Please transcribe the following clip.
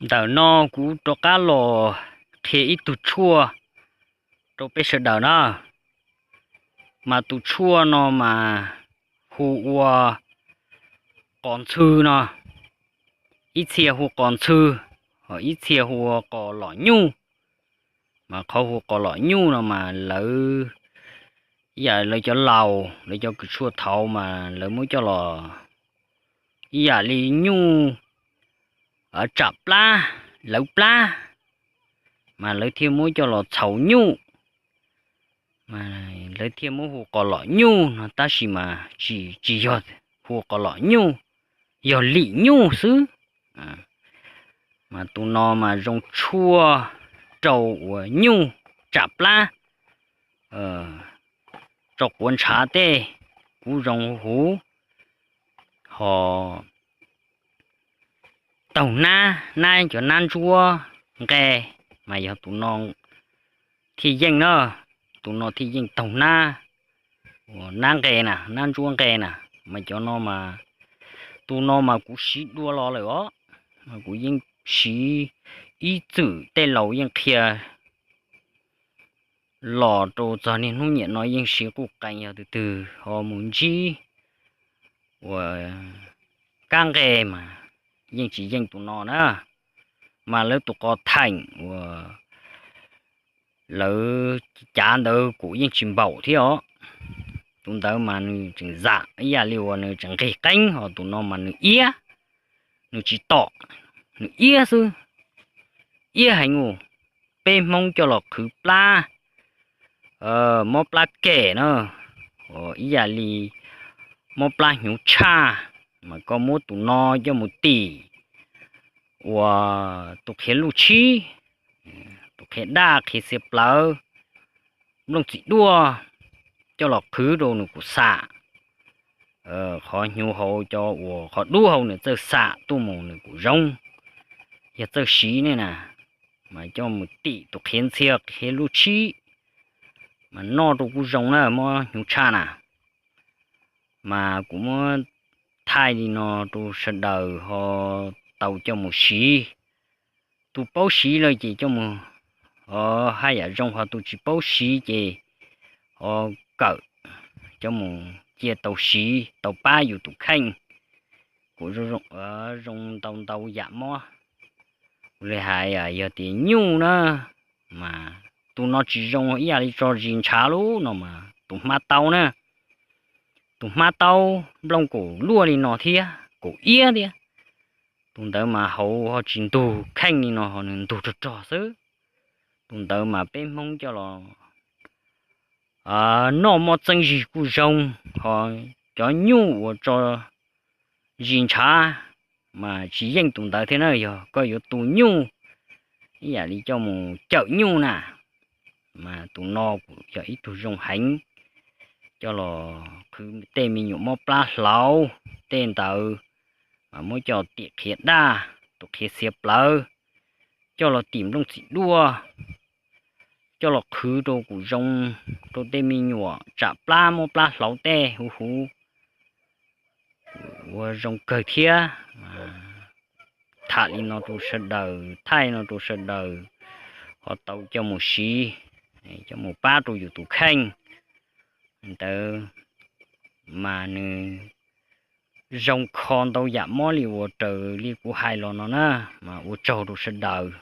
Ntawm no kuv rov qab los qhia ib tug tshuaj rau peb sawv daws na. Mas tus tshuaj no mas hu ua qos ntxhw no, ib txhia hu qos ntxhw, ho ib txhia hu ua qos lom nyuj. Mas qhov hu qos lom nyuj no mas lawv, ib yam lawv cov laus, lawv cov kws tshuaj thaud mas lawv muab coj los ib yam li nyuj tsam plab, lawv plab, mas lawv thiaj muab coj los txhaus nyuj, lawv thiaj muab hu qos lom nyuj no, tab sis mas tsis, tsis yog hu qos lom nyuj, yog lim nyuj xwb. Mas tus no mas zoo tshuaj rau uas nyuj tsam plab, tso quav ntshav tej kuj zoo huv. Ho taug nab, nab cov nab ntsuab nqe, mas yog tus no thiaj yeej na, tus no thiaj yeej taug nab, nab nqe na, nab ntsuab nqe na. Mas cov no mas, tus no mas kuv siv dua los lawm os, mas kuv yeej siv ib txwm tej laus yeej qhia los rau txog niaj hnub niam no yeej siv quj qees, yog tus twg ho mus ntsib uas kab nqe mas yeej tsis yeej tus no na. Mas lawv tus qos theem uas lawv cav ntawd kuj yeej tsis npaum thiab os. Tus ntawd mas nws tseem zam ib yam li uas nws tseem nqig qeeb, ho tus no mas nws iab, nws tsis tom, nws iab xwb, iab heev mus. Peb Hmoob coj los qhwv plab, mob plab kem na, ib yam li mob plab hnyuv tshaj, mas koj muab tus no coj mus tim uas tus qhiav luj tshib, tus qhiav daj, qhiav txhia plawv, nplooj txim duaj, coj los qhwv rau nws kuj xam. Qhov hnyuv hauv cov uas qhov dub hauv nws txawj xam tuaj mus nws kuj zoo. Yog txawj siv ne na, mas coj mus tim tus qhiav ntxhia, qhiav luj tshib, mas noj rau kuj zoo na, mob hnyuv tshaj na. Mas kuv muab thaij li no rau sawv daws ho tau coj mus siv. Tus paub siv lawm ces coj mus, o, haj yam zoo, ho tus tsis paub siv ces ho kawm coj mus cia tau siv tau pab yus tus kheej. Kuj zoo ntau ntau yam mob. Kuv li hais yog tias nyuj na, mas tus no tsis zoo ib yam li tso zis ntshav lub no mas tus hmab taub na. Tus hmab taub nplooj kaum luaj li no thiab kaum iab thiab. Tus ntawd mas hauv ho tsis ntug kheej li no, ho nws ntug rog rog xwb. Tus ntawd mas peb Hmoob coj los noj mob txeeb zis kuj zoo. Ho cov nyuj uas tso zis ntshav mas tsis yeej tus ntawd thiab na. Yog koj yuav tu nyuj ib yam li coj mus cawm nyuj na, mas tus no kuj yog ib tug zoo heev. Coj los qhwv tej me nyuam mob plab hlauv tej ntawd, mas muab coj tim qhiav daj, tus qhiav txhia plawv, coj los tim nplooj txim duaj, coj los qhwv rau kuj zoo, rau tej me nyuam tsam plab mob plab hlauv tej huv huv ua zoo kawg thiab. Tham li no rau sawv daws, thaij no rau sawv daws ho tau coj mus siv, coj mus pab rau yus tus kheej. Ntawd mas nws zoo kho ntau yam mob li uas raws li kuv hais los no na, mas ua tsaug rau sawv daws.